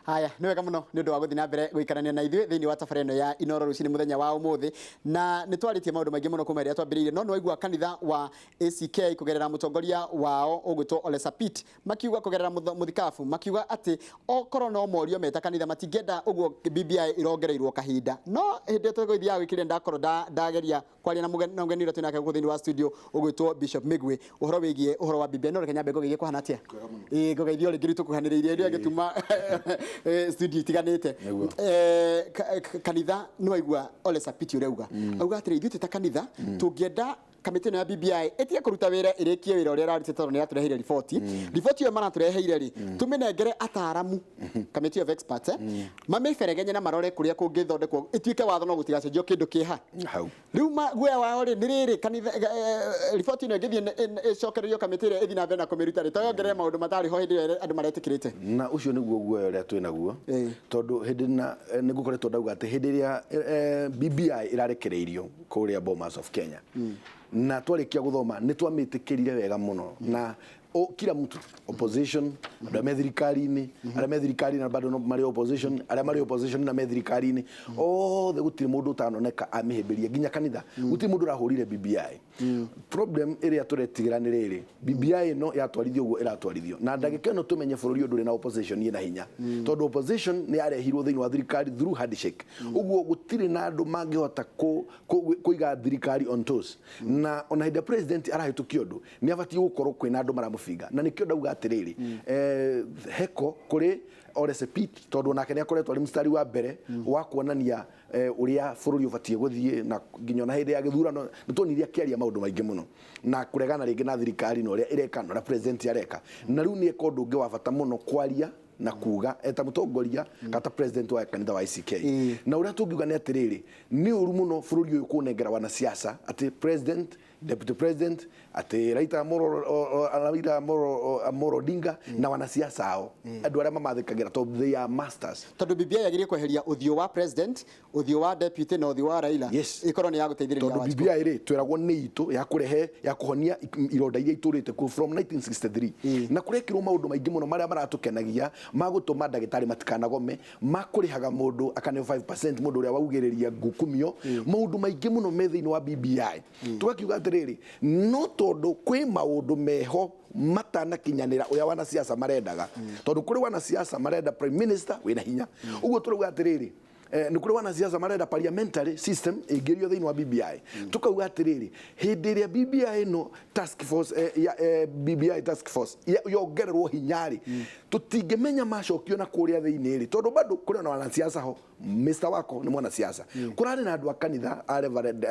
Haya, nĩ wega mũno nĩ ũndũ wa gũthiĩ na mbere gũikarania na ithuĩ thĩinĩ wa tabarĩra ĩno ya Inoro rũcinĩ mũthenya wa ũmũthĩ. Na nĩ twarĩtie maũndũ maingĩ mũno kuma rĩrĩa twambĩrĩirie, no nĩ waigua kanitha wa ACK kũgerera mũtongoria wao ũgwĩtwo Ole Sapit makiuga kũgerera mũthikabu makiuga atĩ okorwo no morio meta kanitha matingĩenda ũguo BBI irongereirwo kahinda. No hĩndĩ ĩyo tũgũthiaga gwĩkĩrĩria ndakorwo ndageria kwaria na mũgeni na mũgeni ũrĩa twĩnake gũkũ thĩinĩ wa studio ũgwĩtwo Bishop Migwi ũhoro wĩgiĩ ũhoro wa BBI. No reke nyambe ngũgeithie. Kũhana atĩa? Ĩĩ, ngũgeithie o rĩngĩ. Rĩu tũkuhanĩrĩirie ĩrĩa ĩgĩtuma studio itiganĩte. Nĩguo. Kanitha nĩ waigua Ole Sapiti ũrĩa auga, auga atĩrĩ, ithuĩ twĩ ta kanitha tũngĩenda kamĩtĩ ĩno ya BBI ĩtige kũruta wĩra, ĩrĩkie wĩra ũrĩa ĩrarutĩte, tondũ nĩ ĩratũreheire riboti. Riboti ĩyo maratũreheire rĩ, tũmĩnengere ataaramu, committee of experts, mamĩberegenye na marore kũrĩa kũngĩthondekwo ĩtuĩke watho no gũtigacenjio kĩndũ kĩha hau. Rĩu guoya wao rĩ nĩ rĩrĩ, kanitha riboti ĩno ĩngĩthiĩ ĩcokererio kamĩtĩ ĩrĩa ĩthiĩ na mbere na kũmĩruta rĩ, to yongerere maũndũ matarĩ ho hĩndĩ ĩrĩa andũ maretĩkĩrĩte? Na ũcio nĩguo guoya ũrĩa twĩ naguo, tondũ hĩndĩ na nĩ ngũkoretwo ndauga atĩ hĩndĩ ĩrĩa BBI ĩrarekereirio kũrĩa Bomas of Kenya na twarĩkia gũthoma, nĩ twamĩtĩkĩrire wega mũno na kila mtu, opposition, andũ arĩa me thirikari-inĩ, arĩa me thirikari na bado no marĩ opposition, arĩa marĩ opposition na me thirikari-inĩ, othe gũtirĩ mũndũ ũtanoneka amĩhĩmbĩria, nginya kanitha gũtirĩ mũndũ ũrahũrire BBI. Problem ĩrĩa tũretigĩra nĩ rĩrĩ, BBI ĩno yatwarithio ũguo ĩratwarithio na ndagĩka ĩno, tũmenye bũrũri ũyũ ndũrĩ na opposition ĩna hinya, tondũ opposition nĩ yarehirwo thĩinĩ wa thirikari through handshake. Ũguo gũtirĩ na andũ mangĩhota kũiga thirikari on toes. Na ona hĩndĩ ĩrĩa president arahĩtũkia ũndũ, nĩ abatiĩ gũkorwo kwĩna andũ maramũbinga. Na nĩkĩo ndauga atĩrĩrĩ, heko kũrĩ Ole Sapit, tondũ onake nĩ akoretwo arĩ mũstari wa mbere wa kuonania ũrĩa bũrũri ũbatiĩ gũthiĩ, na nginya ona hĩndĩ ya gĩthurano nĩ tuonire akĩaria maũndũ maingĩ mũno na kũregana rĩngĩ na thirikari na ũrĩa ĩreka na ũrĩa president areka. Na rĩu nĩ eka ũndũ ũngĩ wa bata mũno kwaria na kuga eta mũtongoria kata president wa kanitha wa ICK. Na ũrĩa tũngiuga nĩ atĩrĩrĩ, nĩ ũru mũno bũrũri ũyũ kũnengera wanasiasa atĩ president, deputy president, atĩ Raila Amolo Odinga na wanasiasa ao, andũ arĩa mamathĩkagĩra, tondũ they are masters. Tondũ BBI yagĩrĩire kweheria ũthiũ wa president, ũthiũ wa deputy na ũthiũ wa Raila, ĩkorwo nĩ ya gũteithĩrĩria Tondũ Wanjikũ. BBI rĩ, twĩragwo nĩ itũ ya kũrehe ya kũhonia ironda iria itũrĩte kuo from 1963, na kũrekĩrwo maũndũ maingĩ mũno marĩa maratũkenagia, ma gũtũma ndagĩtarĩ matikanagome, ma kũrĩhaga mũndũ akaneo 5% mũndũ ũrĩa waugĩrĩria ngukumio, maũndũ maingĩ mũno me thĩinĩ wa BBI. Tũgakiuga atĩrĩrĩ, no tondũ kwĩ maũndũ meho matanakinyanĩra ũrĩa wanasiasa marendaga, tondũ kũrĩ wanasiasa marenda prime minister wĩna hinya. Ũguo tũrauga atĩrĩrĩ, nĩ kũrĩ wanasiasa marenda parliamentary system ĩingĩrio thĩinĩ wa BBI. Tukauga atĩrĩrĩ, hĩndĩ ĩrĩa BBI ĩno task force, BBI task force yongererwo hinya rĩ, tũtingĩmenya macokio na kũrĩa thĩinĩ rĩ, tondũ bado kũrĩ ona wanasiasa ho. Mr Wako nĩ mwanasiasa, kũrarĩ na andũ a kanitha a Reverend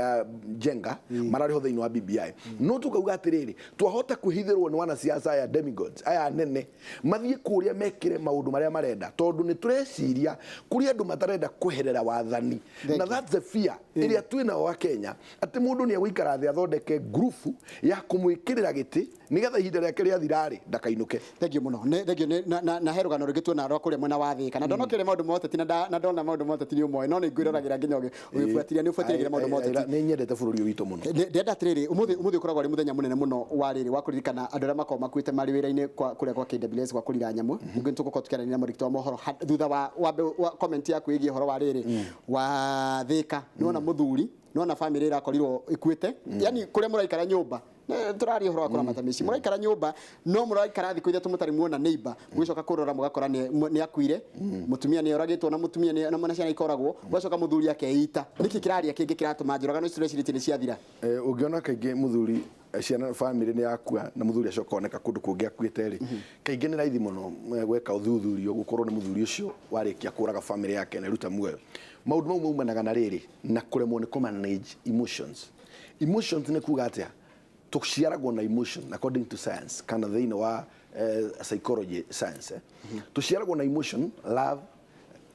Jenga mararĩ ho thĩinĩ wa BBI. No tukauga atĩrĩrĩ, twahota kwĩhithĩrwo nĩ wanasiasa aya demigods aya anene mathiĩ kũrĩa mekĩre maũndũ marĩa marenda, tondũ nĩ tũreciria kũrĩ andũ matarenda kweherera wathani. Thank Na you. that's the fear ĩrĩa twĩ nao wa Kenya, atĩ mũndũ nĩ egũikara thĩ athondeke ngurubu ya kũmwĩkĩrĩra gĩtĩ nĩgetha ihinda rĩake rĩathira-rĩ, ndakainũke. Thank you mũno. Thank you. Na he rũgano rũngĩ tuona rwa kũrĩa mwena wa Thĩka, na ndona ũkĩaria maũndũ ma ũteti, na ndona maũndũ ma ũteti nĩ ũmoĩ, no nĩ ngwĩroragĩra nginya ũgĩbuatĩrĩra, nĩ ũbuatĩrĩra maũndũ ma ũteti. Nĩ nyendete bũrũri ũyũ witũ mũno. Ndĩrenda atĩrĩrĩ, ũmũthĩ ũkoragwo ũrĩ mũthenya mũnene mũno wa rĩrĩ wa kũririkana andũ arĩa makoragwo makuĩte marĩ wĩra-inĩ kũrĩa kwa KWS gwa kũrira nyamũ. Ningĩ nĩ tũgũkorwo tũkĩaranĩria na mũrikito wa mohoro thutha wa comment yaku ĩgiĩ ũhoro wa rĩrĩ wa Thĩka. Nĩ wona mũthuri, nĩ wona famĩlĩ ĩrakorirwo ĩkuĩte, yani kũrĩa mũraikara nyũmba. Tũraria ũhoro wa kũramata mĩciĩ. Mũraikara nyũmba, no mũraikara thikũ 3 mũtarĩ muona neighbor, mũgĩcoka kũrora mũgakora nĩ akuire, mũtumia nĩ oragĩtwo na mũtumia na ciana ikoragwo, ũgacoka mũthuri akeita. Nĩkĩ kĩraria kĩngĩ kĩratũma njũragano ici tũrecirĩtie nĩ ciathira? Ũngĩona kaingĩ mũthuri, ciana, famĩlĩ nĩ yakua na mũthuri acoka oneka kũndũ kũngĩ akuĩte rĩ, kaingĩ nĩ raithi mũno gwĩka ũthuthurio gũkorwo nĩ mũthuri ũcio warĩkia kũraga famĩlĩ yake na ĩruta muoyo. Maũndũ mau maumanaga na rĩrĩ, na kũremwo nĩ kũ manage emotions. Emotions nĩ kuga atĩa? Tũciaragwo na emotion according to science, kana thĩinĩ wa psychology science. Tũciaragwo na emotion, love,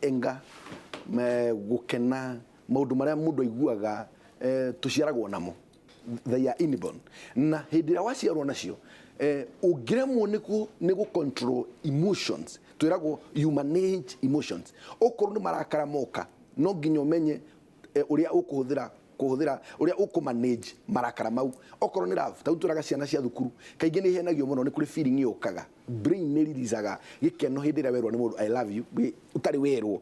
anger, gũkena, maũndũ marĩa mũndũ aiguaga, tũciaragwo namo, they are inborn. Na hĩndĩ ĩrĩa waciarwo nacio, ũngĩremwo nĩ gũ control emotions, twĩragwo you manage emotions. Okorwo nĩ marakara moka, no nginya ũmenye ũrĩa ũkũhũthĩra. Kũhũthĩra ũrĩa ũkũ manage marakara mau. Okorwo nĩ love, ta tũraga ciana cia thukuru kaingĩ nĩ ihenagio mũno, nĩ kũrĩ feeling yũkaga, brain nĩ releasaga gĩkeno hĩndĩ ĩrĩa werwo nĩ mũndũ "I love you" ũtarĩ werwo.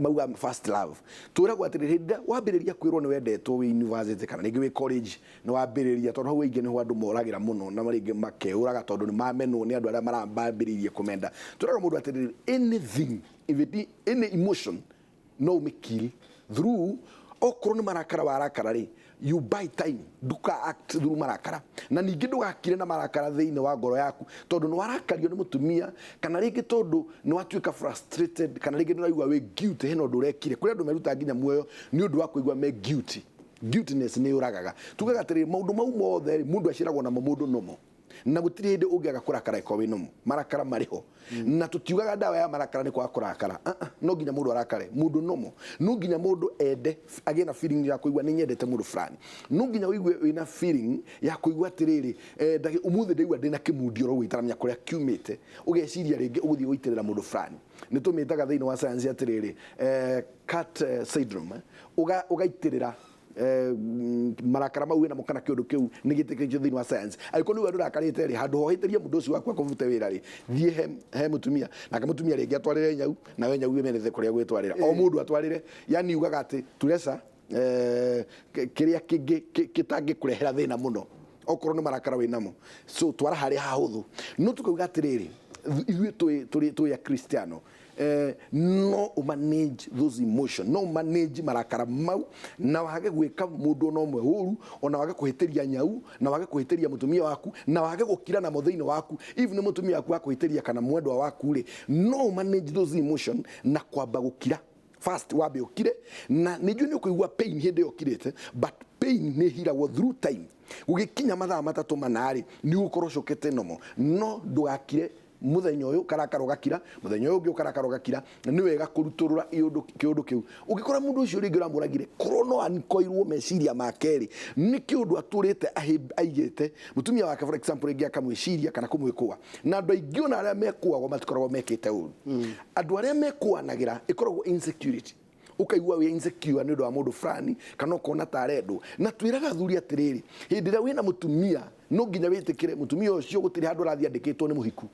Mauga first love. Twĩragwo atĩrĩrĩ, hĩndĩ ĩrĩa wambĩrĩria kwĩrwo nĩ wendetwo wĩ university kana rĩngĩ wĩ college, nĩ wambĩrĩria, tondũ hau aingĩ nĩho andũ moragĩra mũno na rĩngĩ makeũraga tondũ nĩ mamenwo nĩ andũ arĩa marambĩrĩirie kũmenda. Twĩraga mũndũ atĩrĩrĩ, anything, if it, any emotion no ũmĩkill through, okorwo nĩ marakara warakara rĩ, you buy time, nduka act through marakara, na ningĩ ndũgakire na marakara thĩinĩ wa ngoro yaku tondũ nĩ warakario nĩ mũtumia, kana rĩngĩ tondũ nĩ watuĩka frustrated, kana rĩngĩ nĩ ũraigua wĩ guilty hena ũndũ ũrekire. Kũrĩ andũ meruta nginya muoyo nĩ ũndũ wa kũigua me guilty. Guiltiness nĩ yũragaga. Tugaga atĩrĩrĩ, maũndũ mau mothe rĩ, mũndũ aciaragwo namo, mũndũ nomo, na gũtirĩ hĩndĩ ũngĩaga kũrakara ĩkorwo wĩ nomo. Marakara marĩ ho, na tũtiugaga ndawa ya marakara nĩ kwaga kũrakara. Ah, ah, no nginya mũndũ arakare. Mũndũ nomo, no nginya mũndũ ende, agĩe na feeling ya kũigua nĩ nyendete mũndũ fulani. No nginya ũigue wĩna feeling ya kũigua atĩrĩrĩ, ũmũthĩ ndaigua ndĩna kĩmundi oro ũguo itaramenya kũrĩa kiumĩte, ũgeciria rĩngĩ ũgũthiĩ gũitĩrĩra mũndũ fulani. Nĩ tũmĩtaga thĩinĩ wa science atĩrĩrĩ, cat syndrome, ũgaitĩrĩra marakara mau wĩnamo kana kĩũndũ kĩu nĩ gĩtĩkĩtio thĩinĩ wa science. Angĩkorwo nĩ ũrĩa ndũrakarĩte rĩ, handũ hohĩtĩrie mũndũ ũcio waku akũbute wĩra rĩ, thiĩ he mũtumia, nake mũtumia rĩngĩ atwarĩre nyau, nawe nyau ĩmerete kũrĩa gwĩtwarĩra. O mũndũ atwarĩre, yani ugaga atĩ turesa kĩrĩa kĩngĩ kĩtangĩkũrehera thĩna mũno, okorwo nĩ marakara wĩnamo, so twara harĩa hahũthũ. No tũkauga atĩrĩrĩ, ithuĩ twĩ akristiano, no ũmanage those emotion, no ũmanage marakara mau na wage gwĩka mũndũ ona ũmwe ũru, ona wage kũhĩtĩria nyau, na wage kũhĩtĩria mũtumia waku, na wage gũkira namo thĩinĩ waku, even nĩ mũtumia waku akũhĩtĩria kana mwendwa waku rĩ, no ũmanage those emotion na kwamba gũkira first. Wambe ũkire, na nĩ njũĩ nĩ ũkũigua pain hĩndĩ ĩyo ũkirĩte, but pain nĩ ĩhiragwo through time. Gũgĩkinya mathaa 3 4 rĩ, nĩ ũgũkorwo ũcokete nomo. No ndũgakire mũthenya ũyũ ũkarakara ũgakira, mũthenya ũyũ ũngĩ ũkarakara ũgakira. Nĩ wega kũrutũrũra kĩũndũ kĩu. Ũngĩkora mũndũ ũcio rĩngĩ ũramũragire, korwo no anikoirwo meciria make rĩ, nĩ kĩũndũ atũrĩte aigĩte mũtumia wake, for example, rĩngĩ akamwĩciria kana kũmwĩkũa. Na andũ aingĩ ona arĩa mekũagwo matikoragwo mekĩte ũru. Andũ arĩa mekũanagĩra ĩkoragwo insecurity, ũkaigua wĩ insecure nĩ ũndũ wa mũndũ fulani kana ũkona ta arendwo. Na twĩraga athuri atĩrĩrĩ, hĩndĩ ĩrĩa wĩna mũtumia, no nginya wĩtĩkĩre mũtumia ũcio gũtirĩ handũ arathiĩ andĩkĩtwo nĩ mũhiku.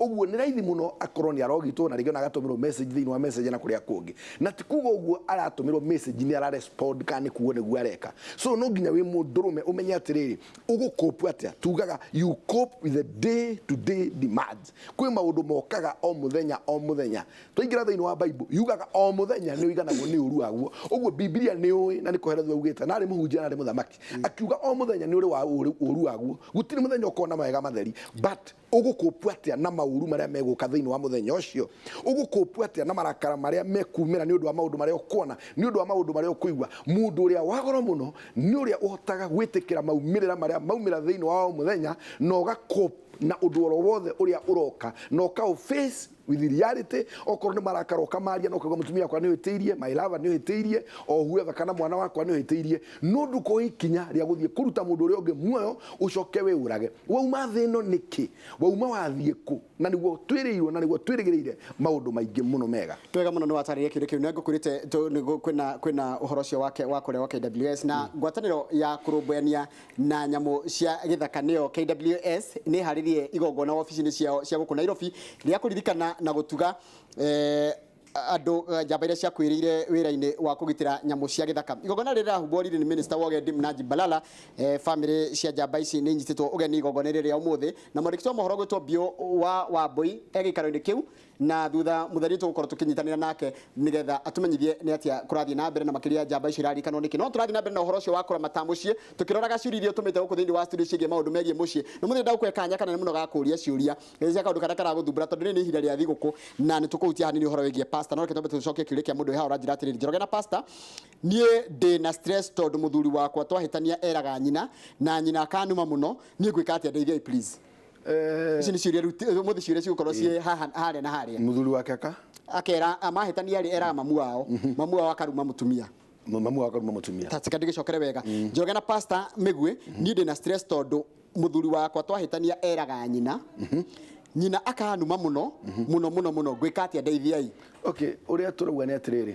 Ũguo nĩ raithi mũno akorwo nĩ arogitwo, na rĩngĩ ona agatũmĩrwo message thĩinĩ wa message na kũrĩa kũngĩ, na ti kuga ũguo aratũmĩrwo message nĩ ararespond kana nĩ kuo nĩguo areka. So no nginya wĩ mũndũrũme ũmenye atĩrĩrĩ, ũgũcope atĩa. Tugaga you cope with the day to day demands. Kwĩ maũndũ mokaga o mũthenya o mũthenya. Twaingĩra thĩinĩ wa Bible, yugaga o mũthenya nĩ ũiganagwo nĩ ũru waguo. Ũguo Biblia nĩ ũĩ na nĩ kũherethwo augĩte, na arĩ mũhunjia na arĩ mũthamaki, akiuga o mũthenya nĩ ũrĩ wa ũru waguo. Gũtirĩ mũthenya ũkona mawega matheri, but ũgũcope atĩa na maũru marĩa megũka thĩinĩ wa mũthenya ũcio? Ũgũcope atĩa na marakara marĩa mekumĩra nĩ ũndũ wa maũndũ marĩa ũkuona, nĩ ũndũ wa maũndũ marĩa ũkũigua? Mũndũ ũrĩa wa goro mũno nĩ ũrĩa ũhotaga gwĩtĩkĩra maumĩrĩra marĩa maumĩra thĩinĩ wa o mũthenya, na ũgacope na ũndũ oro wothe ũrĩa ũroka, na ũkaũ face with reality. Okorwo nĩ marakara, ũkamaria na ũkauga, "Mũtumia wakwa nĩ ũhĩtĩirie, my lover nĩ ũhĩtĩirie, o whoever, kana mwana wakwa nĩ ũhĩtĩirie." No ndũkoe ikinya rĩa gũthiĩ kũruta mũndũ ũrĩa ũngĩ muoyo ũcoke wĩũrage. Wauma thĩ ĩno nĩkĩ? Wauma wathiĩ kũ? Na nĩguo twĩrĩirwo na nĩguo twĩrĩgĩrĩire maũndũ maingĩ mũno mega. Twega mũno, nĩ watarĩria kĩũria kĩu. Nĩ ngũkwĩrĩte kwĩna ũhoro ũcio wake wa kũrĩa wa KWS na ngwatanĩro ya kũrũmbũyania na nyamũ cia gĩthaka, nĩyo KWS, nĩ ĩharĩrie igongona wabici-inĩ ciao cia gũkũ Nairobi rĩa kũririkana na gũtuga andũ njamba iria ciakuĩrĩire wĩra-inĩ wa kũgitĩra nyamũ cia gĩthaka. Igongona rĩrĩ rĩrahumbwo riri nĩ Minister wa Ũgendi Mnaji Balala. Family cia njamba ici nĩ inyitĩtwo ũgeni igongona rĩrĩ rĩa ũmũthĩ, na mwandĩki wa mohoro gwĩtwo Biũ wa Wambui e gĩikaro-inĩ kĩu, na thutha mũtheri tũgũkorwo tũkĩnyitanĩra nake nĩgetha atũmenyithie nĩ atĩa kũrathiĩ na mbere, na makĩria njamba icio iraririkanwo nĩkĩ. No tũrathiĩ na mbere na ũhoro ũcio wa kũramata mũciĩ, tũkĩroraga ciũria iria ũtũmĩte gũkũ thĩinĩ wa studio ciĩgiĩ maũndũ megiĩ mũciĩ. Na mũthĩ ndagũkũhe kanya kanene mũno ga kũũria ciũria cia kaũndũ karĩa karagũthumbũra, tondũ rĩrĩ nĩ ihinda rĩa thigũkũ na nĩ tũkũhutia hanini ũhoro wĩgiĩ pastor. No reke twambe tũcokie kĩũria kĩa mũndũ wĩ haha ũranjĩra atĩrĩrĩ, "Njoroge na pastor, niĩ ndĩ na stress tondũ mũthuri wakwa twahĩtania eraga nyina, na nyina akanuma mũno. Niĩ ngwĩka atĩa? Ndeithiai please." Ici nĩ ciũria rĩu ũmũthĩ, ciũria cigũkorwo ciĩ haha harĩa na harĩa. Mũthuri wake aka Akera mahĩtania rĩ, eraga mamu wao, mamu wao akaruma mũtumia. Mamu wao akaruma mũtumia. Tatika ndigĩcokere wega. "Njoroge na pastor Mĩgwi, niĩ ndĩ na stress tondũ mũthuri wakwa twahĩtania eraga nyina, Nyina akanuma muno muno muno muno, ngwĩka atĩa, ndeithiai. Okay, ũrĩa tũrauga nĩ atĩrĩrĩ,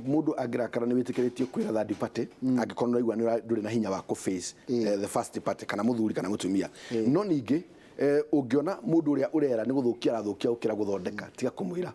mũndũ angĩrakara nĩ wĩtĩkĩrĩtio kwĩra third party angĩkorwo nĩ ũraigua ndũrĩ na hinya wa kũ face the first party, kana mũthuri kana mũtumia. No ningĩ ũngĩona mũndũ ũrĩa ũrera nĩ gũthũkia arathũkia gũkĩra gũthondeka, tiga kũmwĩra.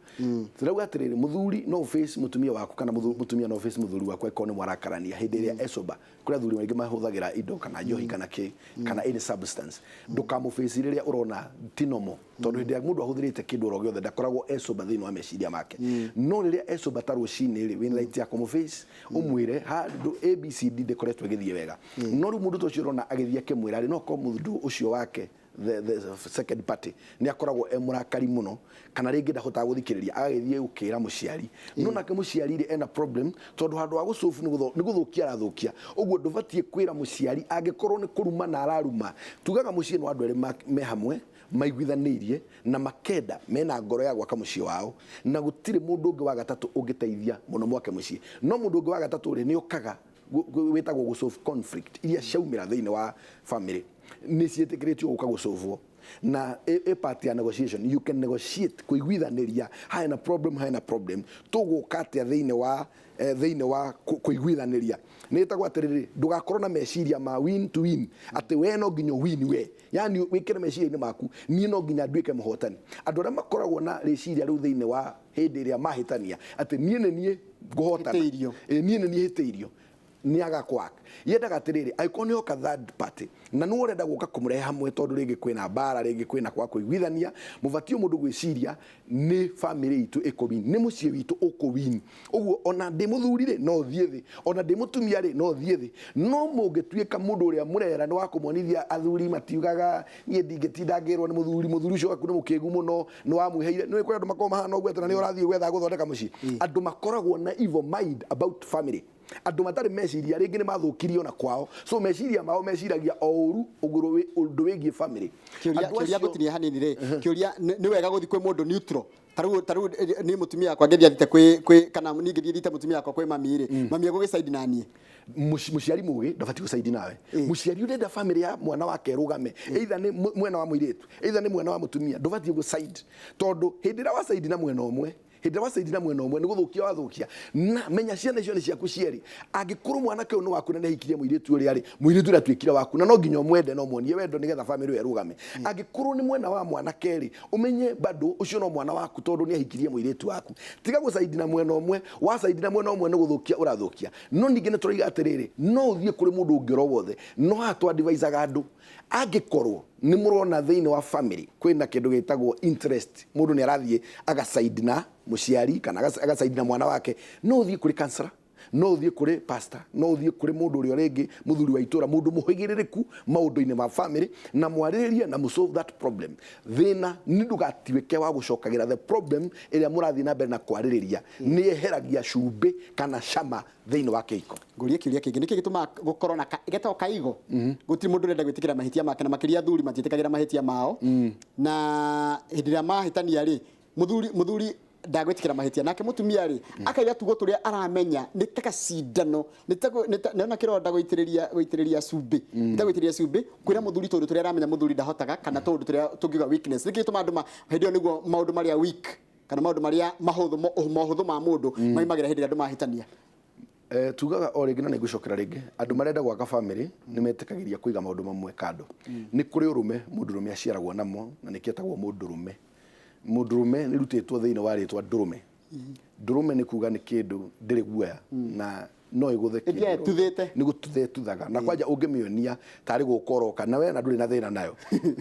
Tũrauga atĩrĩrĩ, mũthuri no face mũtumia waku kana mũtumia no face mũthuri waku angĩkorwo nĩ mwarakarania hĩndĩ ĩrĩa esoba. Kũrĩ athuri aingĩ mahũthagĩra indo kana njohi kana kĩ kana any substance. Ndũkamũface rĩrĩa ũrona ti normal, tondũ hĩndĩ ĩrĩa mũndũ ahũthĩrĩte kĩndũ oro gĩothe ndakoragwo esoba thĩinĩ wa meciria make. No rĩrĩa esoba ta rũcinĩ rĩ, wĩna right ya kũmũface, ũmwĩre handũ ABCD ndĩkoretwo ĩgĩthiĩ wega. No rĩu mũndũ ta ũcio ũrona agĩthiĩ akĩmwĩra rĩ, no korwo mũndũ ũcio wake, the second party, nĩ akoragwo e mũrakari mũno kana rĩngĩ ndahotaga gũthikĩrĩria, agagĩthiĩ gũkĩra mũciari. No nake mũciari rĩ, ena problem, tondũ handũ ha gũcobu nĩ gũthũkia arathũkia. Ũguo ndũbatiĩ kwĩra mũciari angĩkorwo nĩ kũruma na araruma. Tugaga mũciĩ nĩ wa andũ erĩ me hamwe maiguithanĩirie na makenda mena ngoro ya gwaka mũciĩ wao, na gũtirĩ mũndũ ũngĩ wa gatatũ ũngĩteithia mũno mwake mũciĩ. No mũndũ ũngĩ wa gatatũ rĩ, nĩ okaga wĩtagwo gũ solve conflict iria ciaumĩra thĩinĩ wa family. Nĩ ciĩtĩkĩrĩtio gũka gũcovwo na ĩ part ya negotiation. You can negotiate, kũiguithanĩria hena problem, hena problem, tũgũka atĩa thĩinĩ wa kũiguithanĩria. Nĩ ĩtagwo atĩrĩrĩ, ndũgakorwo na meciria ma win to win, atĩ we no nginya win we, yani wĩkĩre meciria-inĩ maku, niĩ no nginya nduĩke mũhotani. Andũ arĩa makoragwo na rĩciria rĩu thĩinĩ wa hĩndĩ ĩrĩa mahĩtania atĩ niĩ nĩ niĩ ngũhotana, Hĩtĩirio. Ĩ, niĩ nĩ niĩ hĩtĩirio, nĩ aga kwak yendaga atĩrĩrĩ, angĩkorwo nĩ oka third party na nĩ ũrenda gũka kũmũrehe hamwe, tondũ rĩngĩ kwĩna mbara, rĩngĩ kwĩna kwaga kũiguithania, mũbatiĩ mũndũ gwĩciria nĩ family itũ ĩkũwin, nĩ mũciĩ witũ ũkũwin. Ũguo ona ndĩ mũthuri rĩ, no thiĩ thĩ, ona ndĩ mũtumia rĩ, no thiĩ thĩ. No mũngĩtuĩka mũndũ ũrĩa mũrera nĩ wa kũmonithia, athuri matiugaga niĩ ndingĩtinda ngĩrwo nĩ mũthuri, mũthuri ũcio waku nĩ mũkĩgu mũno, nĩ wamwĩheire. Nĩ kũrĩ andũ makoragwo mahana ũguo atĩ na nĩ ũrathiĩ gwetha gũthondeka mũciĩ. Andũ makoragwo na evil mind about family, andũ matarĩ meciria, rĩngĩ nĩ mathũkirio na kwao, so meciria mao meciragia o ũru ũndũ wĩgiĩ family. Kĩũria Andũ kĩũria acio ngũtinia hanini rĩ, kĩũria, nĩ wega gũthiĩ kwĩ mũndũ neutral? Tarĩu niĩ mũtumia wakwa ngĩthiĩ athiĩte kwĩ kana niĩ ngĩthiĩ thiĩte mũtumia wakwa kwĩ mami rĩ, mami egũgĩcaidi na niĩ? Mũciari mũgĩ ndabatiĩ gũcaidi nawe. Mũciari ũrenda family ya mwana wake ĩrũgame, either nĩ mwena wa mũirĩtu, either nĩ mwena wa mũtumia, ndũbatiĩ gũcaidi, tondũ hĩndĩ ĩrĩa wacaidi na mwena ũmwe, hĩndĩ ĩrĩa wacaidi na mwena ũmwe, nĩ gũthũkia wathũkia. Na menya ciana icio nĩ ciaku cierĩ. Angĩkorwo mwanake ũyũ nĩ waku na nĩ ahikirie mũirĩtu ũrĩa rĩ, mũirĩtu ũrĩa atuĩkire waku, na no nginya ũmwende na ũmuonie wendo nĩgetha family ĩyo ĩrũgame. Angĩkorwo nĩ mwena wa mwanake rĩ, ũmenye bado ũcio no mwana waku, tondũ nĩ ahikirie mũirĩtu waku. Tiga gũcaidi na mwena ũmwe. Wacaidi na mwena ũmwe, nĩ gũthũkia ũrathũkia. No ningĩ nĩ tũraiga atĩrĩrĩ, no ũthiĩ kũrĩ mũndũ ũngĩ oro wothe. No haha twadvisaga andũ, angĩkorwo nĩ mũrona thĩinĩ wa family kwĩna kĩndũ gĩtagwo interest, mũndũ nĩ arathiĩ agacaidi na mũciari kana agacaidi na mwana wake, no ũthiĩ kũrĩ counselor, no ũthiĩ kũrĩ pastor, no ũthiĩ kũrĩ mũndũ ũrĩa rĩngĩ mũthuri wa itũra, mũndũ mũhĩgĩrĩrĩku maũndũ-inĩ ma family, na mwarĩrĩrie na mũsolve that problem. Thĩna nĩ ndũgatuĩke wa gũcokagĩra the problem ĩrĩa mũrathiĩ na mbere na kwarĩrĩria. Nĩ yeheragia cumbĩ kana cama thĩinĩ wa kĩhiko. Ngũrie kĩũria kĩngĩ, nĩkĩ gĩtũmaga gũkorwo na getagwo kaigo? Gũtirĩ mũndũ ũrenda gwĩtĩkĩra mahĩtia make, na makĩria athuri matiĩtĩkagĩra mahĩtia mao. Na hĩndĩ ĩrĩa mahĩtania rĩ, mũthuri ndagwĩtĩkĩra mahĩtia, nake mũtumia rĩ, akaiga tugo tũrĩa aramenya nĩ ta gacindano, nĩona kĩronda gũitĩrĩria cumbĩ, nĩ ta gũitĩrĩria cumbĩ kwĩra mũthuri tũndũ tũrĩa aramenya mũthuri ndahotaga, kana tũndũ tũrĩa tũngiuga weakness. Nĩkĩ gĩtũmaga andũ hĩndĩ ĩyo nĩguo maũndũ marĩa weak kana maũndũ marĩa mahũthũ mohũthũ ma mũndũ maimagĩra hĩndĩ ĩrĩa andũ mahĩtania? Tugaga o rĩngĩ na nĩ ngũcokera rĩngĩ, andũ marenda gwaka family nĩ metĩkagĩria kũiga maũndũ mamwe kando. Nĩ kũrĩ ũrũme mũndũrũme aciaragwo namo, na nĩkĩo etagwo mũndũrũme. Mũndũrũme nĩ rutĩtwo thĩinĩ wa rĩtwa ndũrũme. Ndũrũme nĩ kuga nĩ kĩndũ ndĩrĩ guoya na no ĩgũthe. Ĩthiaga ĩtuthĩte. Nĩ gũtutha ĩtuthaga, na kwanja ũngĩmĩonia tarĩ gũka ũroka na we na ndũrĩ na thĩna nayo,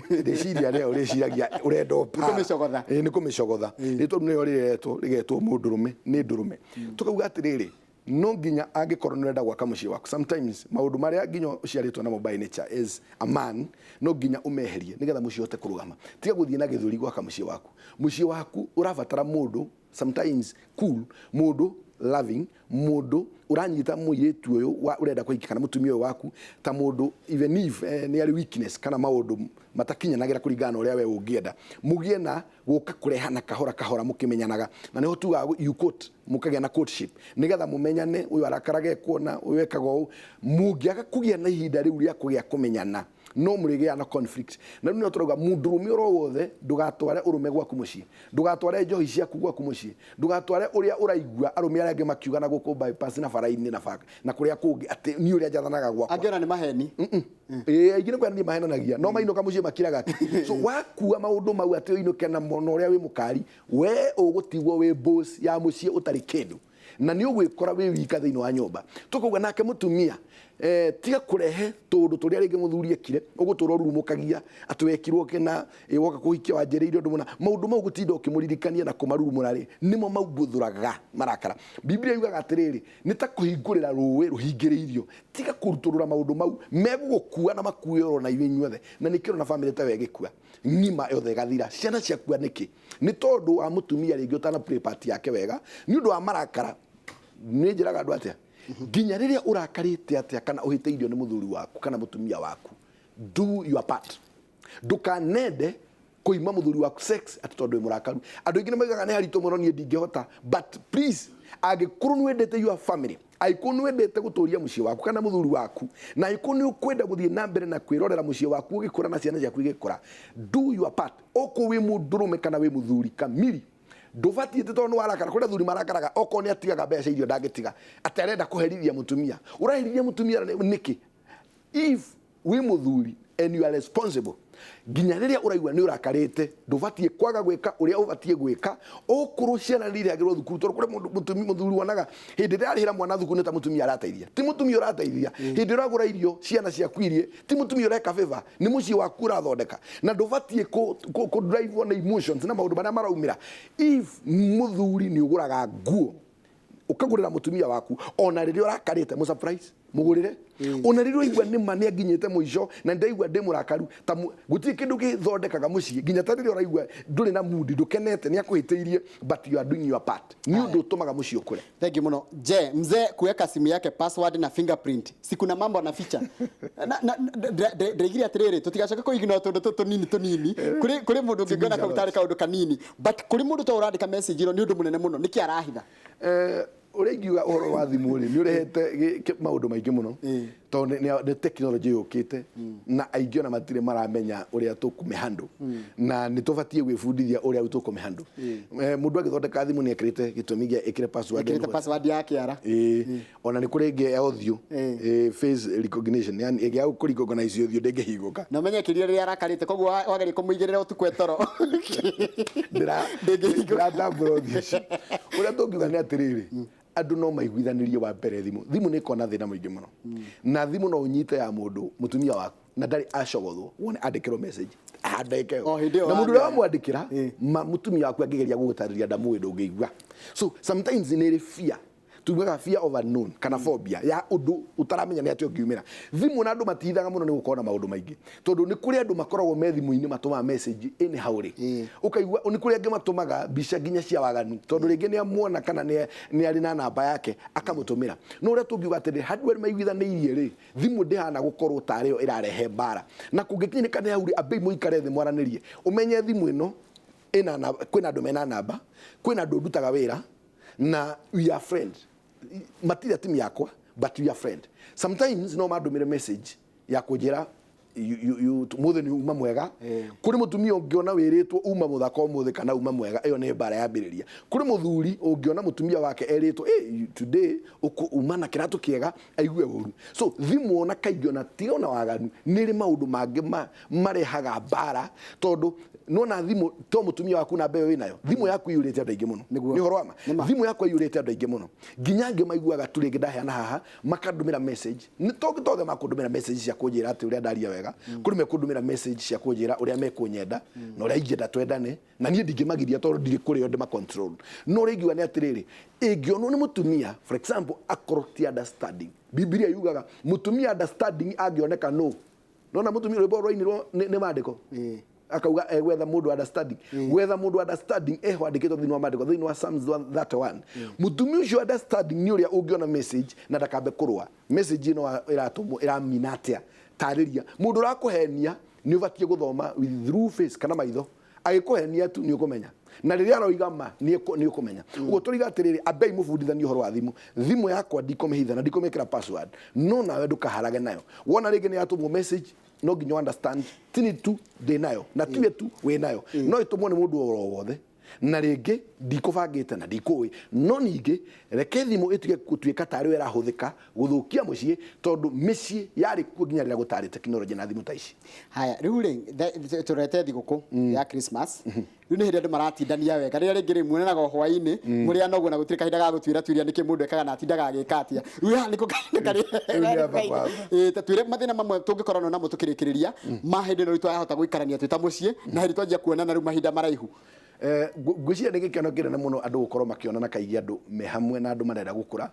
rĩciria rĩayo rĩciragia ũrenda ũpara. Kũmĩcogotha. Ĩĩ, nĩ kũmĩcogotha. Rĩtwa rĩu nĩrĩo rĩretwo rĩgetwo mũndũrũme, nĩ ndũrũme. Tũkauga atĩrĩrĩ, no nginya angĩkorwo nĩ ũrenda gwaka mũciĩ waku, sometimes maũndũ marĩa nginya ũciarĩtwo namo by nature as a man no nginya ũmeherie nĩgetha mũciĩ ũhote kũrũgama. Tiga gũthiĩ na gĩthũri gwaka mũciĩ waku. Mũciĩ waku ũrabatara mũndũ sometimes cool, mũndũ loving, mũndũ ũranyita mũirĩtu ũyũ ũrenda kũhikia kana mũtumia ũyũ waku ta mũndũ, even if nĩ arĩ weakness kana maũndũ matakinyanagĩra kũringana na ũrĩa we ũngĩenda. Mũgĩe na gũka kũrehana kahora kahora mũkĩmenyanaga, na nĩho tugaga you court, mũkagĩa na courtship nĩgetha mũmenyane, ũyũ arakaraga ekuona, ũyũ ekaga ũũ. Mũngĩaga kũgĩa na ihinda rĩu rĩa kũgĩa kũmenyana, No mũrĩgĩaga na conflict. Na rĩu nĩho tũrauga mũndũrũme oro wothe, ndũgatware ũrũme gwaku mũciĩ, ndũgatware njohi ciaku gwaku mũciĩ, ndũgatware ũrĩa ũraigua arũme arĩa angĩ makiuga na gũkũ bypass na bara-inĩ na ba na kũrĩa kũngĩ atĩ niĩ ũrĩa njathanaga gwakwa. Angĩ ona nĩ maheni. Ĩĩ, aingĩ nĩ kwenania mahenanagia, no mainũka mũciĩ makiraga ki. So wakua maũndũ mau atĩ ũinũke namo na ũrĩa wĩ mũkari, we ũgũtigwo wĩ boss ya mũciĩ ũtarĩ kĩndũ, na nĩ ũgwĩkora wĩ wika thĩinĩ wa nyũmba. Tũkauga nake mũtumia, tiga kũrehe tũũndũ tũrĩa rĩngĩ mũthuri ekire, ũgũtũra ũrurumũkagia atĩ wekirwo kĩna, woka kũhikia wanjĩrĩire ũndũ mũna. Maũndũ mau gũtinda ũkĩmũririkania na kũmarurumũra rĩ, nĩmo maumbuthũraga marakara. Biblia yugaga atĩrĩrĩ, nĩ ta kũhingũrĩra rũĩ rũhingĩrĩirio. Tiga kũrutũrũra maũndũ mau, megũgũkua na makue oro na inyuĩ inyuothe. Na nĩkĩo ũrona bamĩrĩ ta ĩyo ĩgĩkua, ng'ima yothe ĩgathira. Ciana ciakua nĩkĩ? Nĩ tondũ wa mũtumia rĩngĩ ũtana play part yake wega, nĩ ũndũ wa marakara. Nĩ njĩraga andũ atĩa, nginya rĩrĩa ũrakarĩte atĩa kana ũhĩtĩirio nĩ mũthuri waku kana mũtumia waku, do your part. Ndũkanende kũima mũthuri waku sex atĩ tondũ wĩ mũrakaru. Andũ aingĩ nĩ maugaga nĩ haritũ mũno, niĩ ndingĩhota. But please, angĩkorwo nĩ wendete your family, angĩkorwo nĩ wendete gũtũria mũciĩ waku kana mũthuri waku, na angĩkorwo nĩ ũkwenda gũthiĩ na mbere na kwĩrorera mũciĩ waku ũgĩkũra na ciana ciaku igĩkũra, do your part. Okorwo wĩ mũndũrũme kana wĩ mũthuri kamiri, ndũbatiĩ atĩ tondũ nĩ warakara. Kũrĩ athuri marakaraga okorwo nĩ atigaga mbeca irio ndangĩtiga, atĩ arenda kũherithia mũtumia. Ũraherithia mũtumia nĩkĩ? If wĩ mũthuri and you are responsible, nginya rĩrĩa ũraigua nĩ ũrakarĩte, ndũbatiĩ kwaga gwĩka ũrĩa ũbatiĩ gwĩka. Okorwo ciana nĩ irĩhagĩrwo thukuru, tondũ kũrĩ mũndũ mũthuri wonaga hĩndĩ ĩrĩa arĩhĩra mwana thukuru nĩ ta mũtumia arateithia, ti mũtumia ũrateithia. Hĩndĩ ĩrĩa ũragũra irio ciana ciaku irie, ti mũtumia ũreka favor, nĩ mũciĩ waku ũrathondeka. Na ndũbatiĩ kũ drive on emotions na maũndũ marĩa maraumĩra. If mũthuri nĩ ũgũraga nguo ũkagũrĩra mũtumia waku, ona rĩrĩa ũrakarĩte, mũ surprise, mũgũrĩre. Ona rĩrĩa ũraigua nĩ ma nĩ anginyĩte mũico na ndaigua ndĩ mũrakaru, ta gũtirĩ kĩndũ gĩthondekaga mũciĩ nginya ta rĩrĩa ũraigua ndũrĩ na mood, ndũkenete, nĩ akũhĩtĩirie, but you are doing your part. Nĩ ũndũ ũtũmaga mũciĩ ũkũre. Thank you muno. Je, mzee kuweka simu yake password na fingerprint, si kuna mambo anaficha? Na ndĩraigire atĩrĩrĩ, tũtigacoke kũignore tũndũ tũtũ tũnini tũnini. Kũrĩ mũndũ ũngĩona kau tarĩ kaũndũ kanini, but kũrĩ mũndũ ta ũrandĩka message ĩno nĩ ũndũ mũnene mũno. Nĩkĩ arahitha? Ũrĩa ingiuga ũhoro wa thimũ rĩ, nĩ ũrehete maũndũ maingĩ mũno, tondũ nĩ technology yũkĩte na aingĩ ona matirĩ maramenya ũrĩa tũkũmĩhandle, na nĩ tũbatiĩ gwĩbundithia ũrĩa tũkũmĩhandle. Mũndũ agĩthondeka thimũ nĩ ekĩrĩte gĩtũmi gĩa ĩkĩre password. Ĩkĩrĩte password ya kĩara. Ĩĩ, ona nĩ kũrĩ ĩngĩ ya ũthiũ, face recognition, yani ĩngĩ ya kũ recognize ũthiũ ndĩngĩhingũka. Na ũmenye kĩrĩa rĩrĩa arakarĩte, koguo wageria kũmũigĩrĩra ũtukũ etoro. Ndĩngĩhingũka. Ndĩratambũra ũthiũ ũcio. Ũrĩa tũngiuga nĩ atĩrĩrĩ, andũ no maiguithanĩrie wa mbere thimũ. Thimũ nĩ ĩkoragwo na thĩna mũingĩ mũno. Na thimũ no ũnyite ya mũndũ, mũtumia waku, na ndarĩ acogothwo, wone andĩkĩrwo message. Andĩke ĩyo. O hĩndĩ ĩyo Na mũndũ ũrĩa wamĩaria. wamwandĩkĩra, mũtumia waku angĩgeria gũgũtarĩria ndamũĩ ndũngĩigua. So sometimes nĩ ĩrĩ fear. Tugaga fear of unknown kana phobia ya ũndũ ũtaramenya nĩ atĩa ũngiumĩra. Thimũ na andũ matihithaga mũno nĩ gũkorwo na maũndũ maingĩ, tondũ nĩ kũrĩ andũ makoragwo me thimũ-inĩ matũmaga message anyhow rĩ. Ũkaigua nĩ kũrĩ angĩ matũmaga mbica nginya cia waganu, tondũ rĩngĩ nĩ amuona kana nĩ arĩ na namba yake akamũtũmĩra. No ũrĩa tũngiuga atĩrĩ, handũ erĩ maiguithanĩirie rĩ, thimũ ndĩhana gũkorwo tarĩ yo ĩrarehe mbara. Na kũngĩkinyĩrĩka nĩ hau rĩ, ambei mũikare thĩ mwaranĩrie, ũmenye thimũ ĩno ĩna namba, kwĩna andũ mena namba, kwĩna andũ ndutaga wĩra na we are friend. Matirĩ timu yakwa, but we are friend. Sometimes no mandũmĩre message ya kũnjĩra mũthĩ nĩ uma mwega. Kũrĩ mũtumia ũngĩona wĩrĩtwo uma mũthaka ũmũthĩ kana uma mwega, ĩyo nĩ mbara yambĩrĩria. Kũrĩ mũthuri ũngĩona mũtumia wake erĩtwo, hey, today uma na kĩratũ kĩega, aigue ũru. So thimũ ona kaingĩ ona tiga ona waganu, nĩ ĩrĩ maũndũ mangĩ marehaga mbara, tondũ nona thimũ to mũtumia waku namba ĩyo wĩnayo, thimũ yaku iyũrĩte andũ aingĩ mũno. Nĩguo. Nĩ ũhoro wa ma? Nĩ ma. Thimũ yakwa iyũrĩte andũ aingĩ mũno, nginya angĩ maiguaga tu rĩngĩ ndaheana haha makandũmĩra message. Nĩ to othe makũndũmĩra message cia kũnjĩra atĩ ũrĩa ndaria wega, kũrĩ mekũndũmĩra message cia kũnjĩra ũrĩa mekũnyenda na ũrĩa ingĩenda twendane, na niĩ ndingĩmagiria tondũ ndirĩ kũrĩ o ndĩma control. No ũrĩa ingiuga nĩ atĩrĩrĩ, ĩngĩonwo nĩ mũtumia, for example, akorwo ti understanding. Bibilia yugaga mũtumia understanding angĩoneka no. Nona mũtumia rwĩmbo rwainirwo nĩ maandĩko. Akauga egwetha mũndũ understanding. Gwetha mũndũ understanding eho andĩkĩtwo thĩinĩ wa maandĩko, thĩinĩ wa Psalms 131. Mũtumia ũcio understanding nĩ ũrĩa ũngĩona message na ndakambe kũrũa. Message ĩno ĩratũmwo ĩramina atĩa? Tarĩria. Mũndũ ũrakũhenia nĩ ũbatiĩ gũthoma with through face kana maitho. Agĩkũhenia tu nĩ ũkũmenya. Na rĩrĩa aroiga ma nĩ ũkũmenya. Ũguo tũriga atĩrĩrĩ, ambei mũbundithanie ũhoro wa thimũ. Thimũ yakwa ndikũmĩhitha na ndikũmĩkĩra password. No nawe ndũkaharage nayo. Wona rĩngĩ nĩ yatũmwo message, No nginya understand tini tu ndĩ nayo na tiwe tu wĩ nayo, no ĩtũmwo nĩ mũndũ oro wothe, na rĩngĩ ndikũbangĩte na ndikũĩ. No ningĩ reke thimũ ĩtige gũtuĩka tarĩ yo ĩrahũthĩka gũthũkia mũciĩ, tondũ mĩciĩ yarĩ kuo nginya rĩrĩa gũtarĩ tekinoronjĩ na thimũ ta ici. Haya, rĩu rĩ, tũrete thigũkũ ya Christmas. Rĩu nĩ hĩndĩ andũ maratindania wega, rĩrĩa rĩngĩ rĩ muonanaga o hwaĩ-inĩ mũrĩ anoguo na gũtirĩ kahinda ga gũtuĩra tuĩria nĩkĩ mũndũ ekaga na atindaga agĩka atĩa. Rĩu haha nĩko kahinda Rĩu nĩ aba kwa aba. karĩa ta twĩre mathĩna mamwe tũngĩkorwo namo tũkĩrĩkĩrĩria ma hĩndĩ ĩno rĩu twahota gũikarania twĩ ta mũciĩ na hĩndĩ twanjia kuonana rĩu mahinda maraihu. Ngwĩciria nĩ gĩkeno kĩnene mũno andũ gũkorwo makĩonana kaingĩ, andũ me hamwe na andũ marenda gũkũra.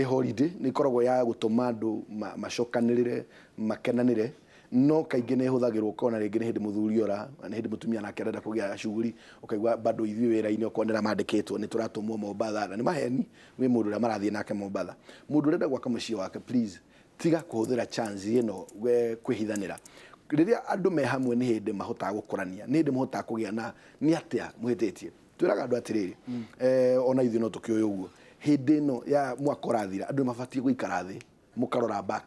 Holiday nĩ ĩkoragwo ya gũtũma andũ macokanĩrĩre, makenanĩre, no kaingĩ nĩ ĩhũthagĩrwo ũkona rĩngĩ nĩ hĩndĩ mũthuri ora, na nĩ hĩndĩ mũtumia nake arenda kũgĩa shughuli, ũkaigua bado ithuĩ wĩra-inĩ okorwo nĩ mandĩkĩtwo nĩ tũratũmwo Mombatha, na nĩ maheni wĩ mũndũ ũrĩa marathiĩ nake Mombatha. Mũndũ ũrenda gwaka mũciĩ wake, please tiga kũhũthĩra chance ĩno kwĩhithanĩra. Rĩrĩa andũ me hamwe nĩ hĩndĩ mahotaga gũkũrania, nĩ hĩndĩ mahotaga kũgĩa na nĩ atĩa mũhĩtĩtie. Twĩraga andũ atĩrĩrĩ, ona ithuĩ no tũkĩũĩ ũguo, hĩndĩ ĩno ya mwaka ũrathira andũ nĩ mabatiĩ gũikara thĩ, mũkarora back,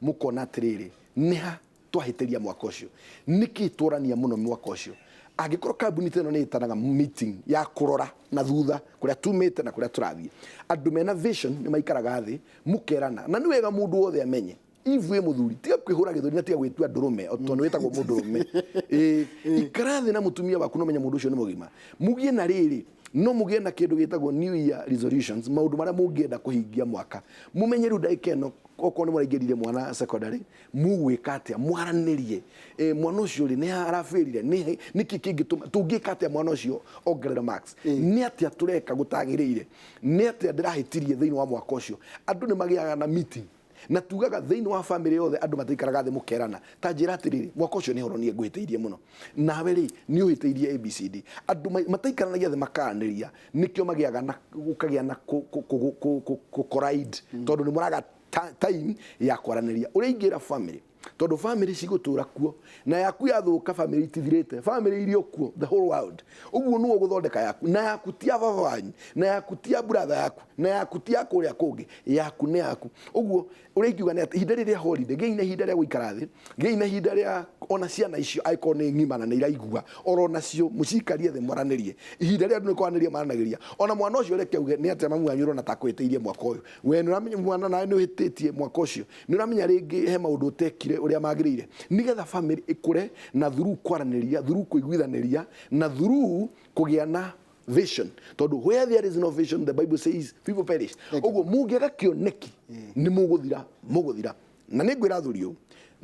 mũkona atĩrĩrĩ, nĩ ha twahĩtĩria mwaka ũcio, nĩkĩ tworania mũno mwaka ũcio. Angĩkorwo kambuni ta ĩno nĩ ĩtanaga meeting ya kũrora na thutha kũrĩa tumĩte na kũrĩa tũrathiĩ, andũ mena vision nĩ maikaraga thĩ mũkerana, na nĩ wega mũndũ wothe amenye if wĩ mũthuri tiga kwĩhũra gĩthũri na tiga gwĩtua ndũrũme tondũ wĩtagwo mũndũrũme. Ikara thĩ na mũtumia waku no menye mũndũ ũcio nĩ mũgima, mũgĩe na rĩrĩ, no mũgĩe na kĩndũ gĩtagwo new year resolutions, maũndũ marĩa mũngĩenda kũhingia mwaka. Mũmenye rĩu ndagĩka ĩno okorwo nĩ mũraingĩrire mwana secondary, mũgwĩka atĩa, mwaranĩrie, mwana ũcio rĩ nĩ arabĩrire, nĩkĩ kĩngĩtũma tũngĩka atĩa mwana ũcio ongerere marks, nĩ atĩa tũreka gũtagĩrĩire, nĩ atĩa ndĩrahĩtirie thĩinĩ wa mwaka ũcio. Andũ nĩ magĩaga na meeting na tugaga thĩinĩ wa family yothe andũ mataikaraga thĩ mũkerana, ta njĩra atĩrĩrĩ, mwaka ũcio nĩ horo niĩ ngũhĩtĩirie mũno, nawe rĩ nĩ ũhĩtĩirie ABCD. Andũ mataikaranagia thĩ makaranĩria, nĩkĩo magĩaga na gũkagĩa na kũ-collide, tondũ nĩ mũraga time ya kwaranĩria ũrĩa ingĩra family, tondũ family cigũtũra kuo na yaku yathũka family itithirĩte, family irio kuo the whole world. Ũguo nĩguo gũthondeka yaku, na yaku ti ya baba wanyu, na yaku ti ya brother yaku, na yaku ti ya kũrĩa kũngĩ, yaku nĩ yaku. Ũguo ũrĩa ingiuga nĩ atĩ ihinda rĩrĩa holiday, gĩai na ihinda rĩa gũikara thĩ, gĩai na ihinda rĩa ona ciana icio angĩkorwo nĩ ng'ima na nĩ iraigua, oro nacio mũcikarie thĩ mwaranĩrie. Ihinda rĩa andũ nĩ kwaranĩria maranagĩria, ona mwana ũcio reke auge nĩ atĩa mamu wanyu ũrona ta akwĩhĩtĩirie mwaka ũyũ, we nĩ ũramenya mwana nawe nĩ ũhĩtĩtie mwaka ũcio, nĩ ũramenya rĩngĩ he maũndũ ũtekire ũrĩa magĩrĩire, nĩgetha family ĩkũre na through kwaranĩria, through kũiguithanĩria, na through kũgĩa na vision, tondũ where there is no vision, the Bible says people perish. Ũguo mũngĩaga kĩoneki nĩ mũgũthira, mũgũthira. Na nĩ ngwĩra athuri ũũ,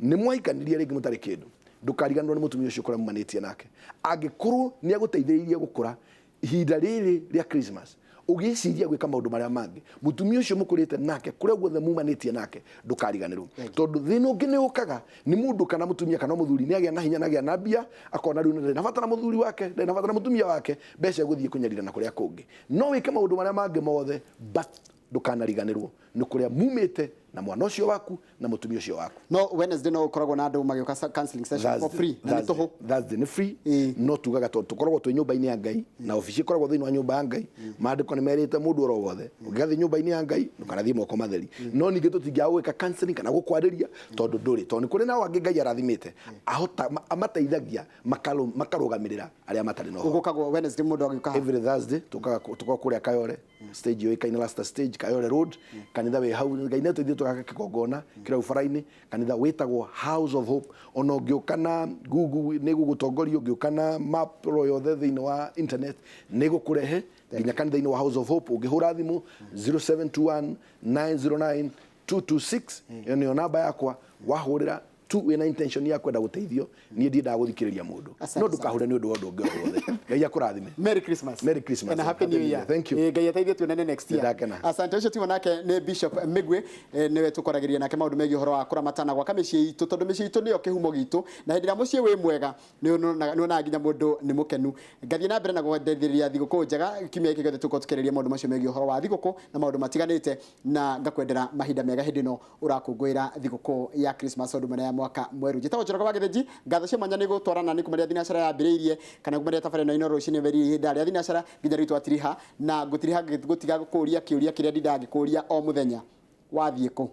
nĩ mwahikanirie rĩngĩ mũtarĩ kĩndũ, ndũkariganĩrwo nĩ mũtumia ũcio kũrĩa mumanĩtie nake. Angĩkorwo nĩ agũteithĩrĩirie gũkũra ihinda rĩrĩ rĩa Christmas, ũgĩciria gwĩka maũndũ marĩa mangĩ, mũtumia ũcio mũkũrĩte nake kũrĩa guothe mumanĩtie nake, ndũkariganĩrwo, tondũ thĩna ũngĩ nĩ ũkaga nĩ mũndũ kana mũtumia kana mũthuri nĩ agĩa na hinya na agĩa na mbia, akona rĩu ndarĩ na bata na mũthuri wake, ndarĩ na bata na mũtumia wake, mbeca egũthiĩ kũnyarira na kũrĩa kũngĩ. No wĩke maũndũ marĩa mangĩ mothe, but ndũkanariganĩrwo nĩ kũrĩa mumĩte na mwana ũcio waku na mũtumia ũcio waku. No Wednesday no ũkoragwo na andũ magĩũka counseling session for free na nĩ tũhũ. Thursday nĩ free. No tugaga tondũ tũkoragwo twĩ nyũmba-inĩ ya Ngai na obici ĩkoragwo thĩinĩ wa nyũmba ya Ngai, maandĩko nĩ merĩte mũndũ oro wothe ũngĩgathiĩ nyũmba-inĩ ya Ngai ndũkanathiĩ moko matheri. No ningĩ tũtingĩaga gwĩka counseling kana gũkwarĩria tondũ ndũrĩ, tondũ nĩ kũrĩ nao angĩ Ngai arathimĩte ahota amateithagia makarũgamĩrĩra arĩa matarĩ na ũhoro. Ũgũkagwo Wednesday mũndũ agĩũka? Every Thursday tũkaga tũkoragwo kũrĩa Kayole stage yũĩkaine last stage, Kayole Road, kanitha wĩ hau. Ngai nĩ ateithie tũgaka kĩgongona kĩrĩa hau bara-inĩ, kanitha wĩtagwo House of Hope. Ona ũngĩũka na Google nĩ gũgũtongoria, ũngĩũka na map ro yothe thĩinĩ wa internet nĩ gũkũrehe nginya kanitha-inĩ wa House of Hope. Ũngĩhũra thimũ 0721 909 226, ĩyo nĩyo namba yakwa, wahũrĩra tu wĩna intention ya kwenda gũteithio, niĩ ndiendaga gũthikĩrĩria mũndũ. Asante no sana. Ndũkahure nĩ ũndũ wa ũndũ ũngĩ o wothe. Ngai akũrathime. Merry Christmas. Merry Christmas. And a Happy New Year. Thank you. Ngai ateithie tuonane next year. Nĩndakena. Asante. Ũcio timo nake nĩ Bishop Migwe, nĩwe tũkoragĩria nake maũndũ megiĩ ũhoro wa kũramata na gwaka mĩciĩ itũ, tondũ mĩciĩ itũ nĩyo kĩhumo gitũ, na hĩndĩ ĩrĩa mũciĩ wĩ mwega nĩ ũnonaga nginya mũndũ nĩ mũkenu. Ngathiĩ na mbere na gwendetheria thigũkũ njega. Kiumia gĩkĩ gĩothe tũkorwo tũkĩarĩria maũndũ macio megiĩ ũhoro wa thigũkũ na maũndũ matiganĩte, na ngakwendera mahinda mega hĩndĩ ĩno ũrakũngũĩra thigũkũ ya Christmas ũndũ mwena ya mwaka mwerũ. Njĩtagwo Njoroge wa Gĩthĩnji. Ngatho cia mwanya nĩ gũtwarana nĩ kuma rĩrĩa thinacara yambĩrĩirie kana kuma rĩrĩa tabarĩra ĩno rũcinĩ mbere ihinda rĩa thinacara nginya rĩu twatiriha, na ngũtiriha gũtiga gũkũria kĩũria kĩrĩa ndindaga ngĩkũria o mũthenya: wathiĩ kũ?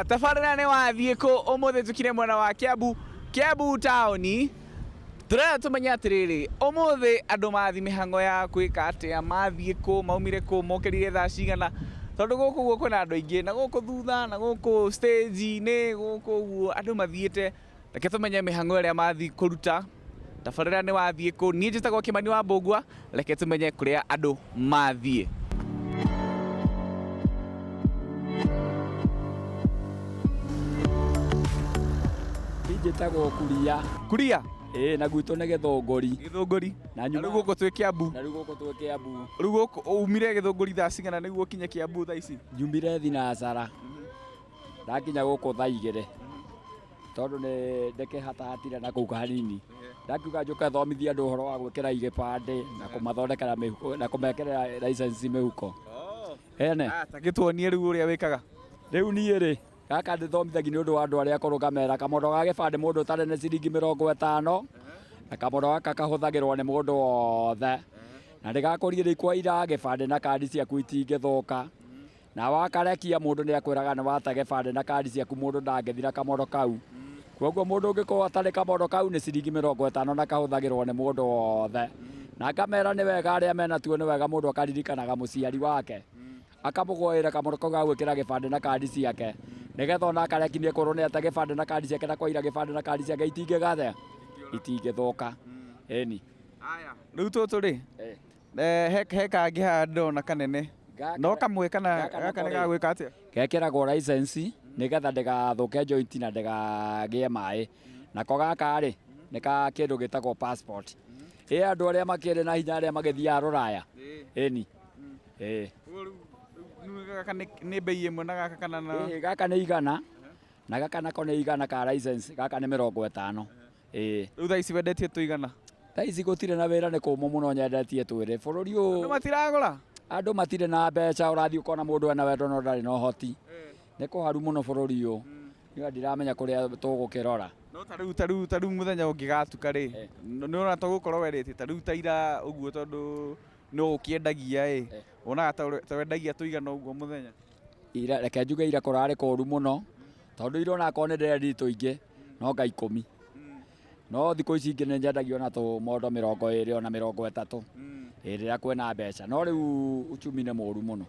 Aya, tabarĩra nĩ wathiĩ kũ? Ũmũthĩ tũkire mwena wa Kiambu, Kiambu taũni. Tũrenda tũmenye atĩrĩrĩ, ũmũthĩ andũ mathiĩ mĩhang'o ya gwĩka atĩa, mathiĩ kũ, maumire kũ, mokĩrire thaa cigana, tondũ gũkũ ũguo kwĩna andũ aingĩ, na gũkũ thutha, na gũkũ stage-inĩ, gũkũ ũguo andũ mathiĩte. Reke tũmenye mĩhang'o ĩrĩa mathiĩ kũruta. Tabarĩra nĩ wathiĩ kũ? Niĩ njĩtagwo Kĩmani wa Mbũgua, reke tũmenye kũrĩa andũ mathiĩ. Njĩtagwo Kuria. Kuria? Ĩĩ, na gwitũ nĩ Gĩthũngũri. Gĩthũngũri. Na rĩu gũkũ twĩ Kiambu. Na rĩu gũkũ twĩ Kiambu. Rĩu gũkũ umire Gĩthũngũri thaa cigana nĩguo ũkinye Kiambu thaa ici? Nyumire thinacara. Ndakinya gũkũ thaa igĩrĩ. Tondũ nĩ ndĩkĩhatahatire na kũu hanini. Ndakiuga njũke thomithie andũ ũhoro wa gwĩkĩra igĩbandĩ na kũmathondekera mĩhuko na kũmekĩrĩra license mĩhuko. Ene. Ta gĩtuonie rĩu ũrĩa wĩkaga. Rĩu niĩ rĩ, gaka ndĩthomithagia nĩ ũndũ wa andũ arĩa akũrũ ngamera kamondo ga gĩbandĩ mũndũ ũtarĩ nĩ ciringi 50 na kamondo gaka kahũthagĩrwo nĩ mũndũ wothe. Na ndĩgakũrie rĩkwa ira gĩbandĩ na kandi ciaku itingĩthũka. Na wakarekia mũndũ nĩ akwĩraga nĩ wate gĩbandĩ na kandi ciaku mũndũ ndangĩthira kamondo kau. Koguo mũndũ ũngĩkorwo atarĩ kamondo kau nĩ ciringi 50 na kahũthagĩrwo nĩ mũndũ wothe. Na ngamera nĩ wega arĩa mena tuo nĩ wega mũndũ akaririkanaga mũciari wake. Akamũgũĩra kamondo kau ga gwĩkĩra gĩbandĩ na kandi ciake. Nĩgetha ona akareki nĩ ekwĩrwo nĩ ate gĩbandĩ na kandi ciake na kwaira gĩbandĩ na kandi ciake itingĩgathe, itingĩthũka. Ĩni. Rĩu tũtũ rĩ, he kangĩ haha ndĩrona kanene. No kamwe kana gaka nĩ ga gwĩka atĩa? Gekĩragwo license nĩgetha ndĩgathũke joint na ndĩgagĩe maĩ. Nako gaka rĩ, nĩ ka kĩndũ gĩtagwo passport. Ĩ andũ arĩa makĩrĩ na hinya arĩa magĩthiaga rũraya. Ĩni. Ĩ. Gaka nĩ bei ĩmwe na gaka kana na? Ĩ, gaka nĩ 100 na gaka nako nĩ 100 ka license, gaka nĩ 50. Ĩ. Rĩu thaa ici wendetie tũigana? Thaa ici gũtirĩ na wĩra nĩ kũmũ mũno nyendetie twĩrĩ. Bũrũri ũyũ. Andũ matiragũra? Andũ matirĩ na mbeca, ũrathiĩ ũkona mũndũ ena wendo no ndarĩ na ũhoti. Nĩ kũharu mũno bũrũri ũyũ. Niĩ ndiramenya kũrĩa tũgũkĩrora. No ta rĩu ta rĩu ta rĩu mũthenya ũngĩgatuka rĩ, nĩ ũrona ta ũgũkorwo wendetie ta rĩu ta ira ũguo tondũ no ũkĩendagia ĩ, wonaga ta wendagia tũigana ũguo mũthenya? Ira, reke njuge ira kũrarĩ kũru mũno, tondũ ira onakorwo nĩ ndĩrendirie tũingĩ, no nga 10. No thikũ ici ingĩ nĩ nyendagia ona tũmondo 20 ona 30. Rĩrĩa kwĩna mbeca. No rĩu uchumi nĩ mũru mũno.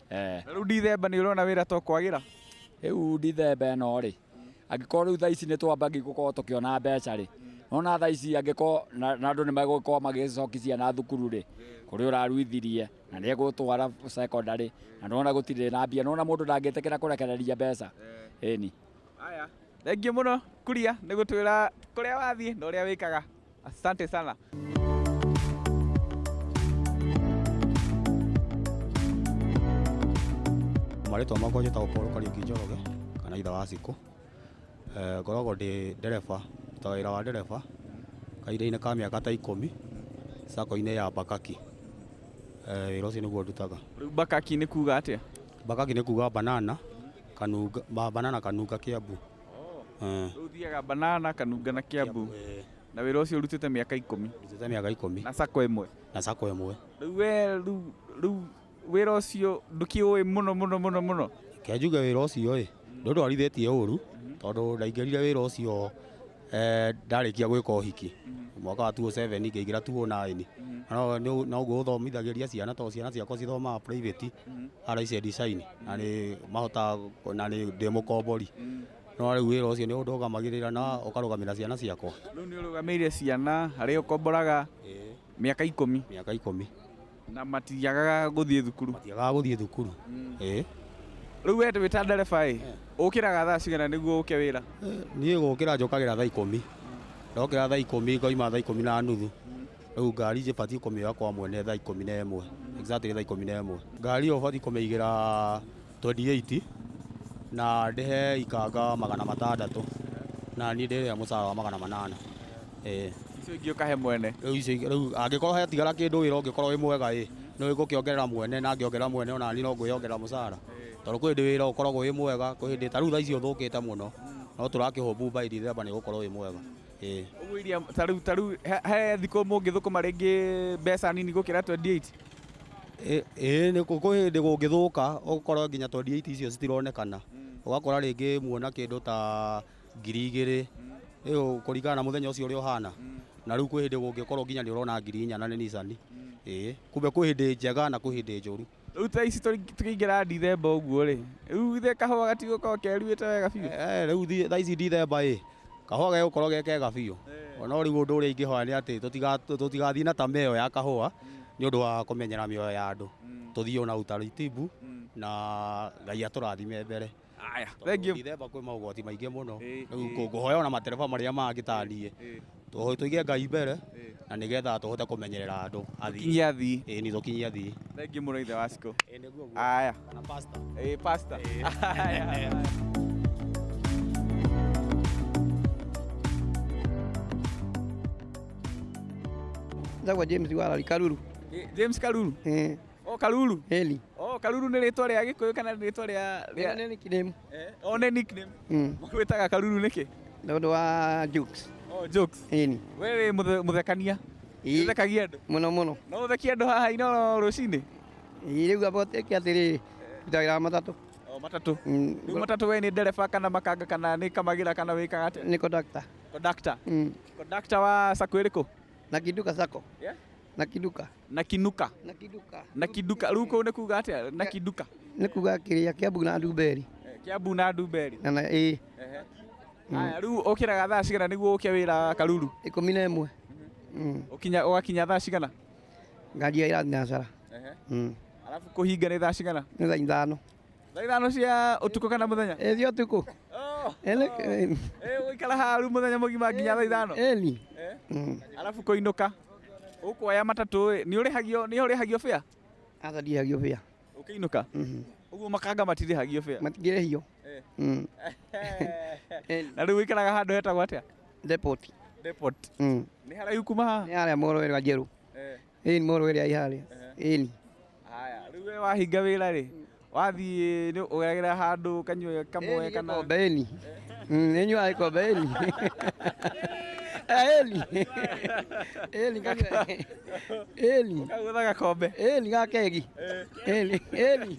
Na rĩu Dithemba nĩ ũrona wĩra to kwagĩra? Rĩu Dithemba ĩno rĩ, angĩkorwo rĩu thaa ici nĩ twambagia gũkorwo tũkĩona mbeca rĩ, nona thaa ici angĩkorwo na andũ nĩ megũkorwo magĩcokia ciana thukuru rĩ, kũrĩa ũraruithirie na nĩ egũtwara secondary na nona gũtirĩ na mbia, nona mũndũ ndangĩtĩkĩra kũrekereria mbeca. Ĩni. Aya, thengiũ mũno Kuria nĩ gũtwĩra kũrĩa wathiĩ na ũrĩa wĩkaga. Asante sana. Marĩtwa makwa njĩtagwo Paul Kariũki Njoroge kana ithe wa Cikũ. Ngoragwo ndĩ ndereba, ndutaga wĩra wa ndereba kahinda-inĩ ka mĩaka ta 10 sacco-inĩ ya Bakaki. Wĩra ũcio nĩguo ndutaga. Rĩu Bakaki nĩ kuga atĩa? Bakaki nĩ kuga banana, Kanunga, banana Kanunga Kiambu. Rĩu ũthiaga banana Kanunga na Kiambu. Na wĩra ũcio ũrutĩte mĩaka 10. Ndutĩte mĩaka 10. Na sacco ĩmwe. Na sacco ĩmwe. Rĩu we rĩu wĩra ũcio ndũkĩũĩ mũno mũno mũno mũno? Reke njuge wĩra ũcio ĩ, ndũndwarithĩtie ũru tondũ ndaingĩrire wĩra ũcio ndarĩkia gwĩka ũhiki mwaka wa 2007 ngĩingĩra 2009. Noguo ũthomithagĩria ciana tondũ ciana ciakwa cithomaga private RIC design na nĩ mahotaga na nĩ ndĩ mũkombori. No rĩu wĩra ũcio nĩ ũndũgamagĩrĩra na ũkarũgamĩra ciana ciakwa. Rĩu nĩ ũrũgamĩrĩire ciana harĩa ũkomboraga mĩaka 10. Mĩaka 10. Na matiagaga gũthiĩ thukuru. Matiagaga gũthiĩ thukuru. Ĩĩ. Rĩu we wĩ ta ndereba ĩ, ũkĩraga thaa cigana nĩguo ũke wĩra? Niĩ gũkĩra njũkagĩra thaa 10. Ndokĩra thaa 10 ngoima thaa 10:30. Rĩu ngari njibatiĩ kũmĩoya kwa mwene thaa 11. Exactly thaa 11. Ngari ĩyo ũbatiĩ kũmĩigĩra 28 na ndĩhe ikanga 600 na niĩ ndĩrĩha mũcara wa 800. Ĩĩ. Icio ingĩ ũkahe mwene? Rĩu icio ingĩ, rĩu angĩkorwo hetigara kĩndũ wĩra ũngĩkorwo wĩ mwega ĩ, nĩ ngũkĩongerera mwene na ngĩongerera mwene ona niĩ no ngwĩyongerera mũcara. Tondũ kwĩ hĩndĩ wĩra ũkoragwo wĩ mwega, kwĩ hĩndĩ ta rĩu thaa ici ũthũkĩte mũno, no tũrakĩhũmbu by December nĩ ũgũkorwo wĩ mwega. Ĩĩ. Ũguo iria ta rĩu, ta rĩu he thikũ mũngĩthũkũma rĩngĩ mbeca nini gũkĩra 28? Ĩĩ, nĩ kwĩ hĩndĩ kũngĩthũka ũkorwo nginya 28 icio citironekana. Ũgakora rĩngĩ muona kĩndũ ta 2,000 ĩyo kũringana na mũthenya ũcio ũrĩa ũhana. Na rĩu kwĩ hĩndĩ kũngĩkorwo nginya nĩ ũrona 4,000 na nĩ Nissan. Ĩĩ, kumbe kwĩ hĩndĩ njega na kwĩ hĩndĩ njũru. Rĩu thaa ici tũkĩingĩra Dithemba ũguo rĩ, rĩu ithe kahũa gatigũkorwo keruĩte wega biũ. Rĩu thaa ici Dithemba ĩ, kahũa gegũkorwo ge kega biũ. No rĩu ũndũ ũrĩa ingĩhoya nĩ atĩ tũtigathiĩ na tamaa ĩyo ya kahũa nĩ ũndũ wa kũmenyera mĩoyo ya andũ. Tũthiĩ na utaratibu na Ngai atũrathime mbere. Aya, thank you. Dithemba kwĩ maũgwati maingĩ mũno. Rĩu ngũhoya ona matereba marĩa mangĩ ta niĩ. Tũige Ngai mbere na nĩgetha tũhote kũmenyerera andũ athii. Kinyia athii. Ĩĩ nĩ tũkinyie athii. Thank you mũno ithe wa Cikũ. Ĩĩ nĩguo guo. Aya. Kana pastor. Ĩĩ pastor. Aya. Njagwo James Warari Karuru. James Karuru. Eh, O Karuru. Eli. O Karuru nĩ rĩtwa rĩa Gĩkũyũ kana nĩ rĩtwa rĩa Nĩ nickname. O nĩ nickname. Makwĩtaga Karuru nĩkĩ? Nĩ ũndũ wa jokes. O jokes. Ĩni. We wĩ mũthekania. Ĩĩ. Ũthekagia andũ. Mũno mũno. No ũthekie andũ haha Inooro rũcinĩ? Ĩĩ rĩu amba ũtĩke atĩrĩrĩ, ndutagĩra matatũ. O matatũ. Rĩu matatũ we nĩ ndereba kana makanga kana nĩ kamagĩra kana wĩkaga atĩa? Nĩ conductor. Conductor. Conductor wa sacco ĩrĩkũ? Na Kiduka sacco. Yeah? Na Kiduka. Na Kinuka. Na Kiduka. Na Kiduka. Rĩu kũu nĩ kuga atĩa? Na Kiduka. Nĩ kuga kĩrĩa Kiambu na Ndumberi. Kiambu na Ndumberi. Na na ĩĩ. Aya, rĩu ũkĩraga thaa cigana nĩguo ũke wĩra Karuru? 11. Ũkinya ũgakinya thaa cigana? Ngari ya thinacara. Alafu kũhinga nĩ thaa cigana? Nĩ thaa 5. Thaa 5 cia ũtukũ kana mũthenya? Ĩĩ cia ũtukũ. Ĩĩ ũgũikara haha rĩu mũthenya mũgima nginya thaa 5? Ĩni. Alafu kũinũka ũkuoya matatũ ĩ, nĩ ũrĩhagio nĩ ũrĩhagio fare? Aca ndirĩhagio fare. Ũkĩinũka? Ũguo makanga matirĩhagio fare? Matingĩrĩhio. Na rĩu ũikaraga handũ hetagwo atĩa? Depot. Depot. Nĩ haraihu kuma haha? Nĩ harĩa moro ĩrĩa njerũ. Ĩni moro ĩrĩa ĩ harĩa. Ĩni. Haya, rĩu we wahinga wĩra rĩ, wathiĩ nĩ ũgeragĩra handũ ũkanyua kamwe kana Gĩkombe ĩni. Nĩ nyuaga gĩkombe ĩni. Ĩni. Ĩni kanyua. Ĩni. Ũkagũtha gakombe. Ĩni ga kegi. Ĩni. Ĩni.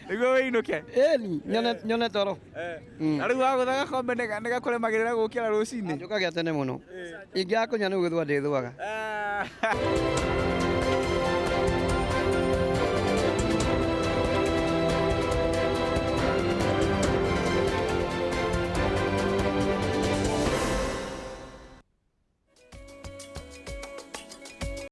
Nĩguo wĩinũke? Ĩni, nyone toro. Na rĩu wagũtha gakombe nĩ gakũremagĩrĩra gũkĩra rũcinĩ? Njũkagia tene mũno. Ingĩaga kũnyua nĩ gwĩthũa ndĩthũaga.